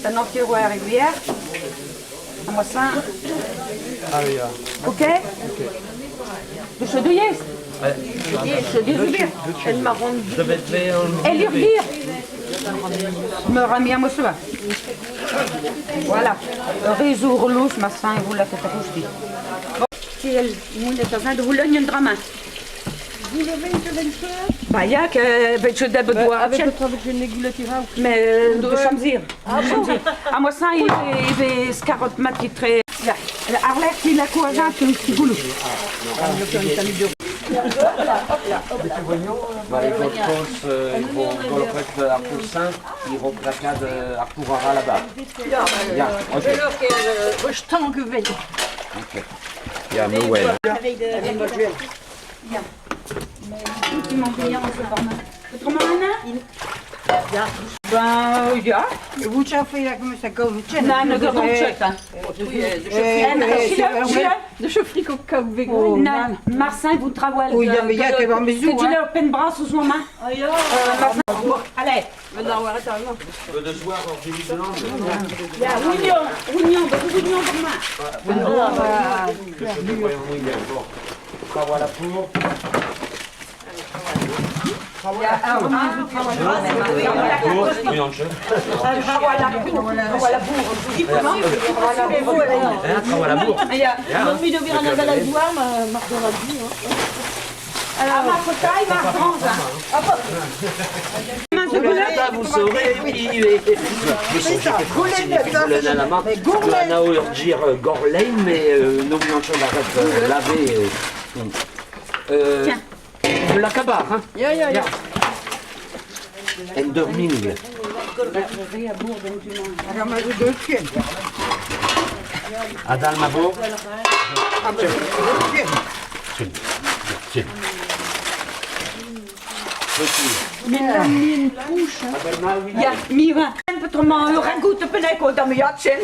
Un entier régulière. Moi ça. Ok. De chedouillez. Elle dire. Me ramia moi Voilà. Résoudre l'ous, ma sang, vous la faites rouge. Drama. Bah ja, ik weet dat Avec Mais de chamzir. Ah moi ça il est scarot matitré. Ja, Arlette il a quoi tu boulot. Bah, les Gold ils vont golfet ar poussin, ils vont placade ar pourara là-bas. Ja, ok. Ok. Ja, me wel. Ja. Ja. Ben ja. Hoe Na, ne De chefrik op kou Na, Marcin vous travaille. Oh, ja, maar ja, ik heb al mijn Tu zoe, hè. l'as peine bras sous son main. Ah ja. Allez. De soir, de l'an. Ja, oignon, oignon, oignon pour moi. Voilà pour. Ja. Ah, ma fauteuil, ma frange. Vous saurez, Gorlein, mais non, laver. Tiens. De la cabar, hein. Ja, ja, ja. Enderming. Adal Mabo. Tiens. Ja, miwa. Petrement, ragout peneko dans mi jatchen.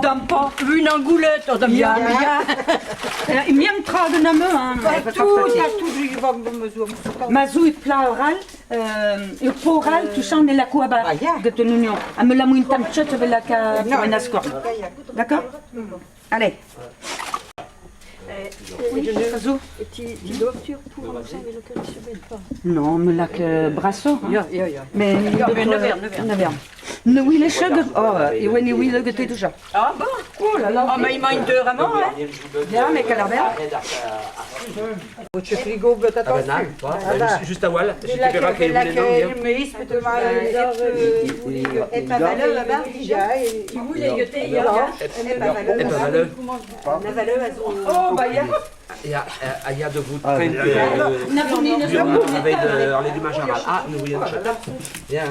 Dampa. Une angoulette, oh, Ja, ja. Miem tragen na me, hein. Ma zou pla oral, e poral tu chan la kouaba de ton union. A me la mouin tam tchot avec la ka pour D'accord? Allez. Oui, Zou. Non, me la que brasso. Ja, ja, ja. Mais Ja, mais neuf heures, neuf heures. 9 Ne oui les chèvres. Oh, et oui, oui, le goûter déjà. Ah bon? Oh là là. Ah, maar je maakt de vraiment, hè? Bien, mais quelle heure Ah ben, juste à Wall, si tu verras qu'il y a Oh, bah, ya. Ja, ja, de vous avec de majaral. Ah, nous voyons Ja.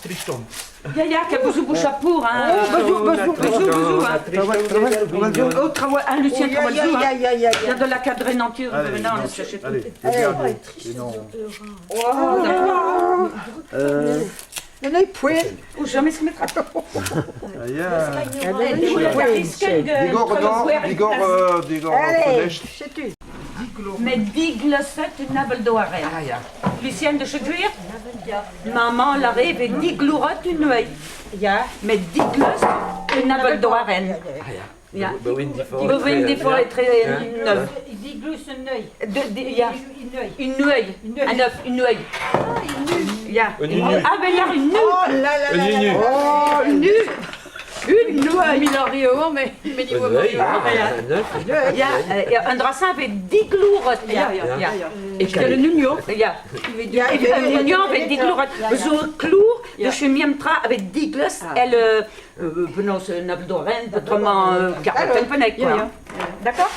Tristan. Ja, ja, ik heb bezoek pour, hein. Bezoek, bezoek, bezoek, bezoek, hein. Oh, travail, ah, Lucien, travail, hein. Il y a de la cadre Allez, maintenant, non, on s'achète. Allez, le dernier. Et non. Oh, d'accord. Ou jamais se mettra. Ja. Digor, non, Digor, Digor, Flecht. Mais digloset une nabel d'oarel. Ah ja. Lucienne de Cheguir? Maman l'arrive et diglourat une oeil. Ja. Mais diglos une nabel d'oarel. Ah ja. Ja. Bovendien die voor. Bovendien die voor het neuf. Ja. Une nouille. Un œuf, une nouille. Ja. Une nu. Ah, ben là, une nouille. Une nu. Oh, une nu. Une nouille. Un œuf. Ja, ja, een drassin avec digloeret. Ja, ja. Et Le nugnon. Ja. Un nugnon avec digloeret. Zo kloer, dus je miemtra avec digles. Elle, venant ce nabdoren, autrement, carotte, penek, quoi. D'accord?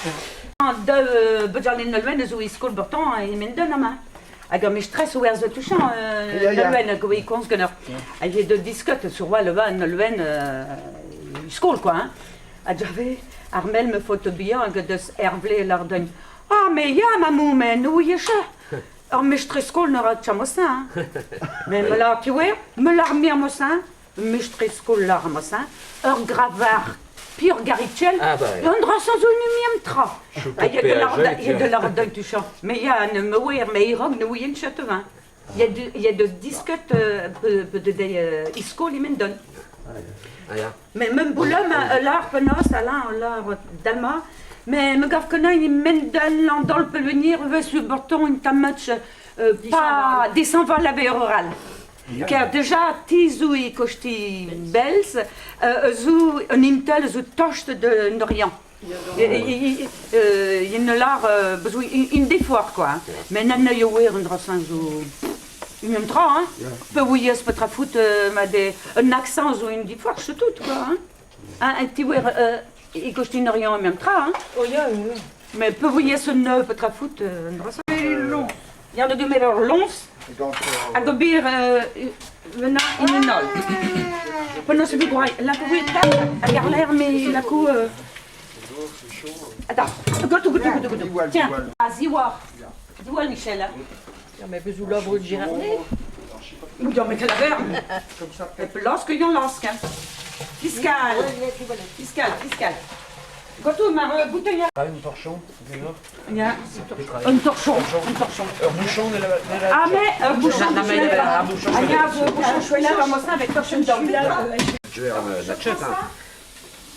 De bejalin nolwen, zo is skol berton, il men donne main. Hag am stress oer zo touchant, Ja, ja. nolwen, go e kons gunner. Hag de discut sur wa le va nolwen, skol, quoi, hein. Hag j'avais Armel me faut bien hag deus Hervé lardon. Ah, mais ya, mamou, mais nous y est Ar me stress skol n'aura tchamosin, hein. Mais me la, tu vois, me l'armir mosin. Mestrez-skol lar ur gravar pur garicel, Ah bah, un dra sans zo nu tra. Ah, il y a de l'ardeur, il y a de l'ardeur tu chant. Mais il y a un me mais il rogue ne ouien châtevin. Il y a de disquettes de de iskol i men don. Ah ja. Mais même boulom l'art penos alain l'art dalma mais me gaf konain i men don landol peut venir veut sur borton une tamatch pas descend la rural. Car déjà ti zo i kosti bels zo un intel zo tocht de Norient. Il ne l'art besoin une défoire quoi. Mais nan yo un drasin zo une tra hein. Peu oui es peut foot ma des un accent zo une défoire c'est tout quoi hein. Un petit wer i kosti Norient même tra hein. Oh ja, ja. Mais peu oui ce ne peut foot un drasin. Il y a de gemer lons hag ober vena in un ol. Penaos e gwai, la kou tap hag ar l'air mais la kou... Attends, goto, goto, goto, goto. Tiens, ah, ziwar. Ziwar, Michel. Hein. Ja, mais besoin l'obre de Girardnet. Oui, mais la verme. Et puis lorsque yon lorsque. Fiscal. Fiscal, fiscal. Goto, ma bouteille. Ah, un torchon, Ja, un torchon, un torchon. Un bouchon de la... Ah, mais un bouchon de Un bouchon Ah, il y a un bouchon chouela, vamos avec torchon d'or. Je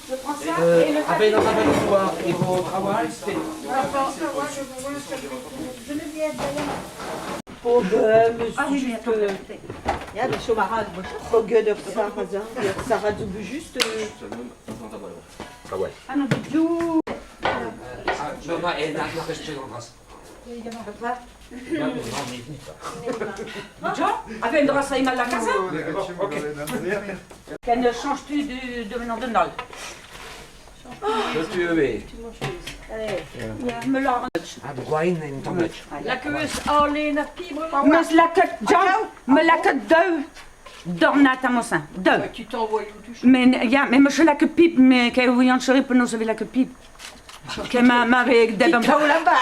Je prends ça et le Ah ben, non, ça et vos travail, c'est... Oh ben, Ah oui, mais attends. Ja, de zomaar de Sarah zo juste. Ah ouais. Ah non, du tout. Ah, non, non, et la reste en grâce. Già? Avendo sei mal la casa? Qu'elle ne change-tu de maintenant de nol? Je tu veux. Me la Ah, Brian en tamatch. La queue alleen naar fibre. Me la cut me la cut deux. Dornat à mon sein. Deux. Tu t'envoies où tu Mais ja, mais me la que pipe, mais que vous en serez pour nous la que pipe. Que ma ma avec des Tu là-bas.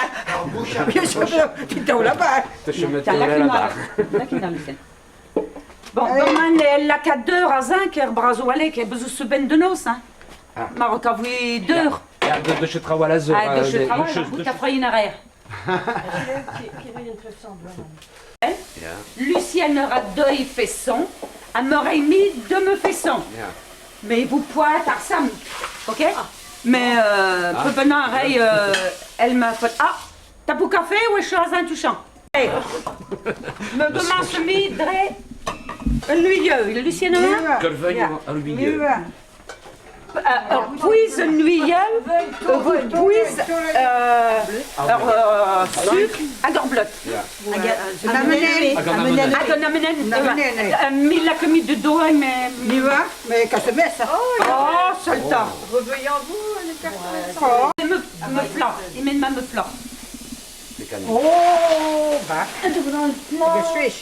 Tu t'en là-bas. Je me là-bas. Bon, demain la 4 d'heures à 5 er brazo allez que besoin se ben de nos hein. Maroc a vu d'heures. Ja, de je travaille à Ah, de je travaille, la route à arrière. Lucienne aura deux faisons, à m'aurait mis deux me faisons. Mais vous pouvez par sam, ok? Mais peu venant elle m'a fait ah, t'as pour café ou je suis un touchant? Me demande ce midre un nuilleux, Lucienne Puise nuilleux, puise sucre hag ur blot. Hag an amenen. Mil la kemit de doa, mais... Niva, mais casse-messe. Oh, soldat. Reveillez-vous, les cartons. Me flan, il met ma me flan. Oh, bah. Je suis.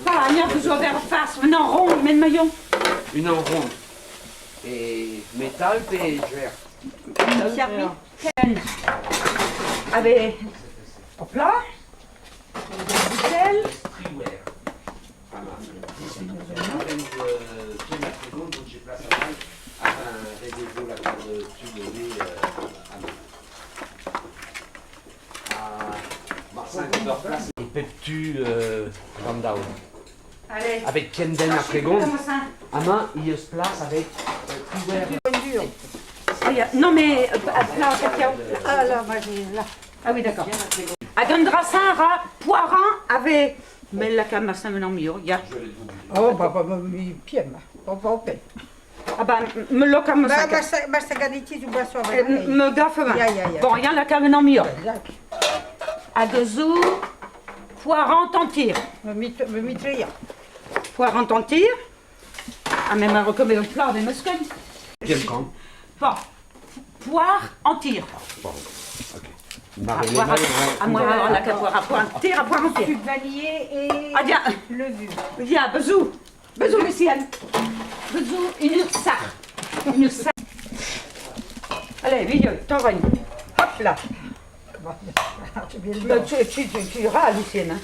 Ah, il y a besoin vers face, une en rond, mais maillon. Une en rond. Et métal, et verre. Avec hop là, bouteille. Et peptu Landau. Allez. Avec Kenden à Pregon. À main, il se place avec Non mais là, ah là, là. Ah oui, d'accord. Agandrasin ra poirin avec mais la camassin maintenant mieux, ya. Oh bah bah piem. Oh bah Ah bah me lo camassin. Bah bah ça ganiti du boisson. Me gaffe. Bon, y a la cam maintenant mieux. Agezou poirin tentir. Me mitria. Poirin tentir. Ah mais ma recommande un plat avec muscon. Quel camp? Bon. Poire en tire. Bon, ok. À moi, on a qu'à poire à poire en tire, à poire en tire. Sucre vanillé et ah, bien. Levure. Viens, besou. Besou, Lucienne. Besou, une sac. Une sac. Allez, viens, t'en vas. Hop là. Tu iras, Lucienne. Hein.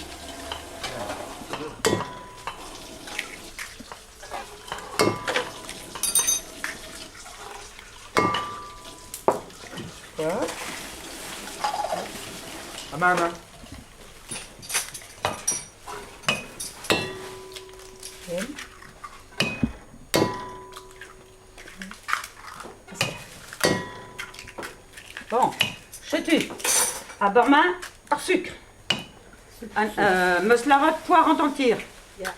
Aman, hein. Bon, setu. Ha bremañ, ar sukr. An, euh, meus lavaret poire en entier. Ya.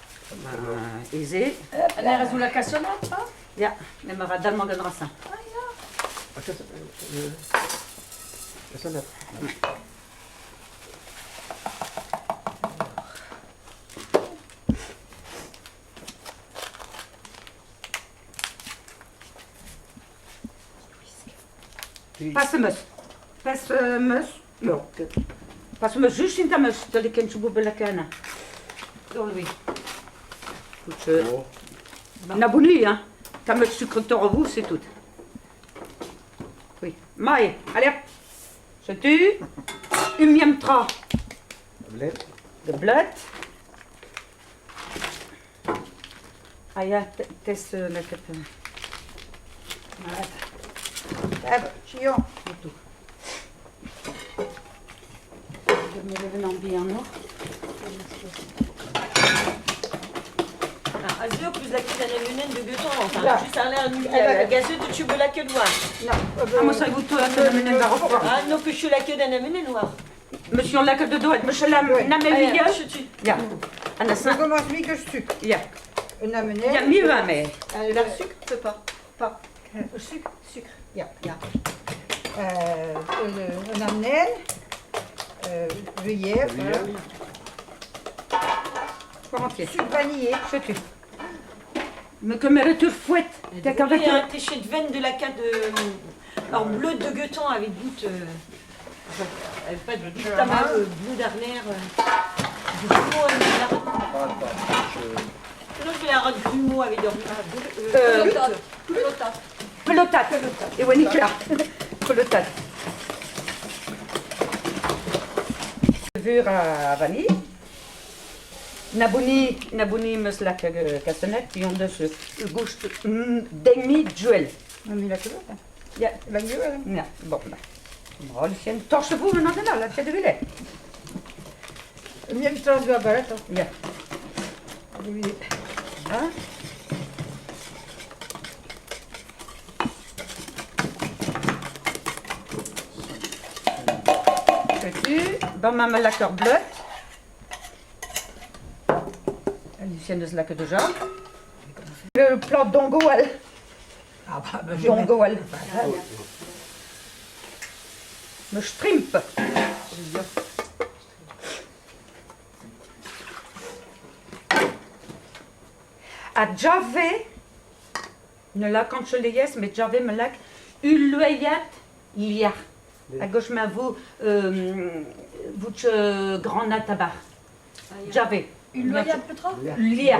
Aes An a zo la cassonade, pas? Ya, me ma ra dalmañ gant rasin. Ah, cassonade. Pas meus. Pas meus. Non. Pas meus just in meus, dat ik ken zo Door Louis. Goed, Na bonne hein. T'as meus sucre vous, c'est tout. Oui. Maï, allez hop. Setu. Umiam tra. Bled. De bled. Ah ja, tes lakaat. Ah, chiant. Me leven an bihan nog. Ah, azur plus la queue d'un amunen de gueuton, enfin, Là. juste un l'air Eh ben. gazeux de tube la queue noire. Non. Ah, moi, ça goûte à la barre. Ah non, que je suis la queue d'un amunen noir. Monsieur la de doigt, monsieur la Ouais. na Ah, je tue. Ja. An a Je sa. commence mieux que sucre. Ja. Un amené. Ja, mi va mais. La sucre, peut pas. Pas. Sucre, sucre. Ja, ja. Un amenel. Gruyère. Poire entier. Sucre vanillé. Setu. Me kemer tur fouet. T'as qu'à Et un téché de veine de la queue de. Alors, bleu de gueuton avec goutte. Enfin, pas de goutte tabac, bleu d'arner. Du grumeau avec de la Non, je fais la robe grumeau avec de. Pelotat. Et ouais, Nicolas. Pelotat. Levure à vanille. Nabouni, nabouni meus lak cassonette, puis on deus goust demi duel. On la couleur. Ja. La gueule. Ja, bon, ben. Bon, Lucienne, torche-vous maintenant de là, la tête de village. Mieux que ça, barrette. Ja. Hein? Setu, bon, maman la cœur bleu. Lucienne deus lak déjà. Le plan d'Ongoal. Ah bah, ben, D'Ongoal. Me strimp. A Jave, ne la kanchelies, mais Jave me lak ulueyat liar. A gauche ma vous vous grand tabac. Jave. Une loyale peut-être? Liar.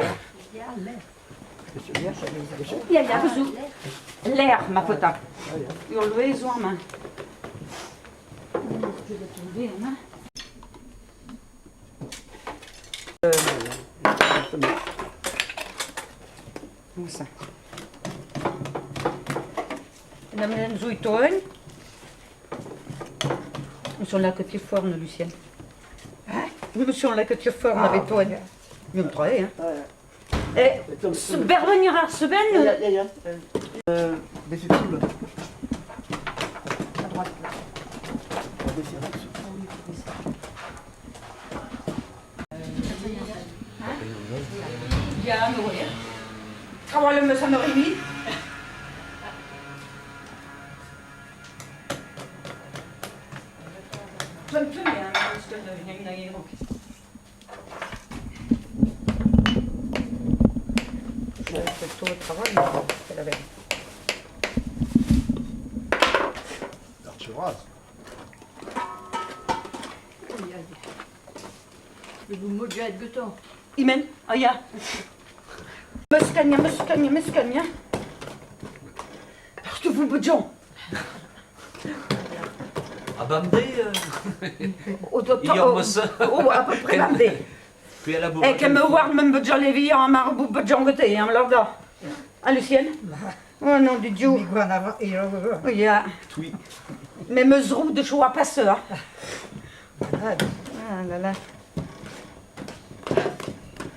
Ya ya bezou. L'air ma pota. Ur loezo amañ. Je vais tomber amañ. Où ça? En amenen zo itoen. Monsieur la que tu forne, Lucienne. Hein? Monsieur la que tu forne avec toi. Mais on travaille, hein. Eh, bervenir ar seben, Ya, ya, ya. Baissez tout, là. à droite. là. On va baisser là-dessus. Ya, me voy. Travaille le me rémi. Plein plein, hein, parce que le il y a une Je fais tout le travail, mais c'est la vérité. Archivraz. Le vous déjà de gueuton. Imen, oh ya. Muskanya, muskanya, muskanya. Parce que vous bedjon. Ah, bamdé Oh, Il y a oh, à peu près bamdé. Puis à la Et que me voir me bedjon les vies en marbou bedjon goté, hein, l'ordre. Ah, Lucienne? Oh non, du Dieu. Oh, ya. Oui. Mais me zrou de choix passeur. Ah là là.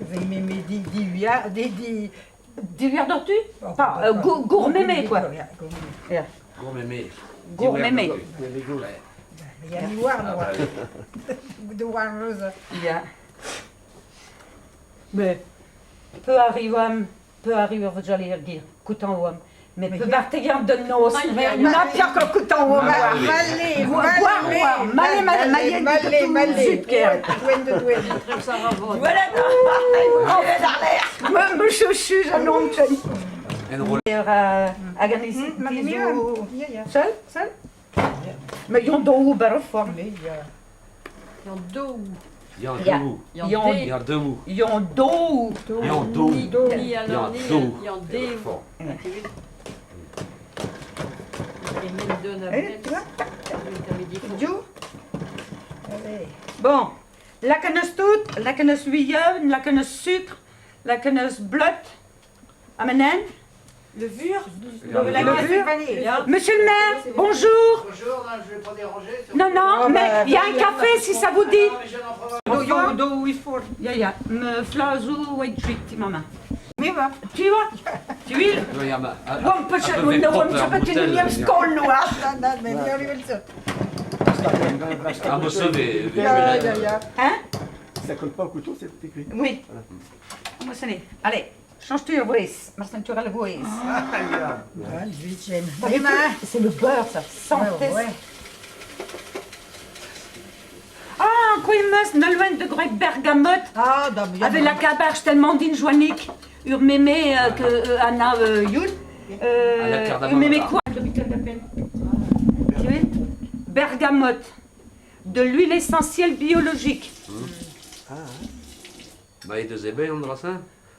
Me me di di di di Divers d'ortu? Pas gourmémé quoi. Gourmémé. Gourmémé. Il y a ni war no de war rosa. Ya. Mais peu arrivam, peu arriver j'allais dire, coutan oam. Mais peu bartegan de nos, na pire que coutan oam. Malé, malé, malé, malé, malé, Voilà. Me chouchou, j'annonce. Seul, seul. Mais yon do barofo. Yon do. Yon do. Yon do. Yon do. Yon do. Yon do. Bon, la canne toute, la canne huile, la canne sucre, la canne blot. Amenen. Levure. Levure. Monsieur le maire, bonjour. Bonjour, non, je ne vais pas déranger. Non, non, mais il y a un café si ça vous dit. Il Ya, ya, me flazou white treat, maman. Tu vois? Tu vois? On peut se Hein? Ça colle pas au couteau, c'est écrit. Oui. Allez. Change-tu le voice, Marcel, tu le voice. C'est le beurre, ça. Santé. Ah, quoi, il me loin de grec bergamote. Ah, avec la cabarche tellement d'une joanique. Urmémé que Anna Yul. Urmémé quoi? Tu vois? Bergamote. De l'huile essentielle biologique. Bah, et deux ébés, on aura ça.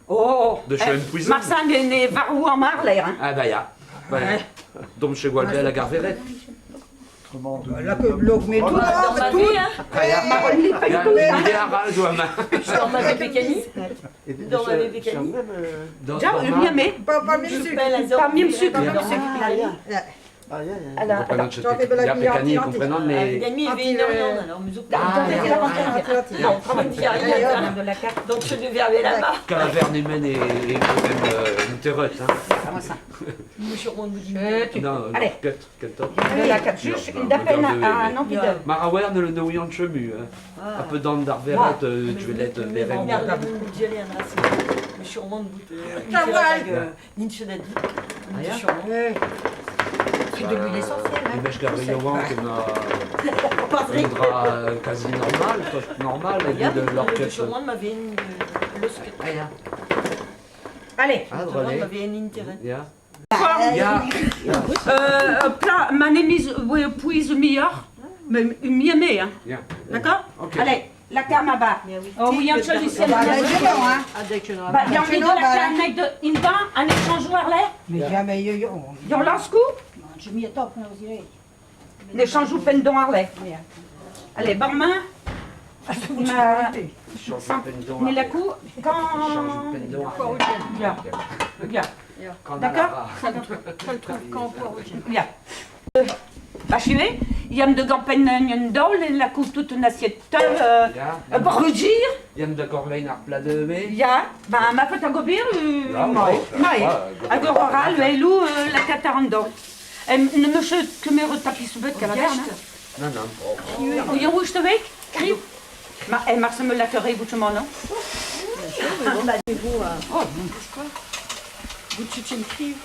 Oh! De chez une Marsan est varou en marler, hein? Ah bah ya. Donc chez Gualbel à Garveret. Autrement de. La que blog mais tout. Tout, hein? Dans ma bébé Dans ma bébé Dans Pas même sucre. Pas même sucre. Ah, ya, ya. Il y a Pécani, comprenant, mais. Donc je devais aller là-bas. Calaverne et une terrette. Non, Allez. Marawer ne le nouillant chemu. Un peu dans d'arveret, tu veux l'être verre. C'est de l'huile essentielle. Les mèches Gabriel qui m'a un drap quasi normal, normal, et de l'orchestre. Allez. Ah, Plat, ma némise, puis meilleur, mais mieux, hein. D'accord? Allez, la carte bas. Oh oui, un seul ici. Bah, il y a de la carte de Inva, un échange l'air. Mais jamais, yo. Yon lance coup? Je m'y attends, on dirait. L'échange ou peine don Harley. Allez, barman. Mais la coup, quand. Bien. Bien. D'accord? Ça le trouve quand Bien. Bah, il y a de campagne d'ol, la coupe toute une assiette. Pour rugir. Il y a de corlein ar plat de mais. Ya, bah, ma faute à gobir, mais. À gororal, elou, la catarando. Ne me que me retapis bet qu'à la Non, non. Il y a où je te vais? Cri. Ma, et Marcel me l'a carré, vous te non? Oh, Vous tu cri,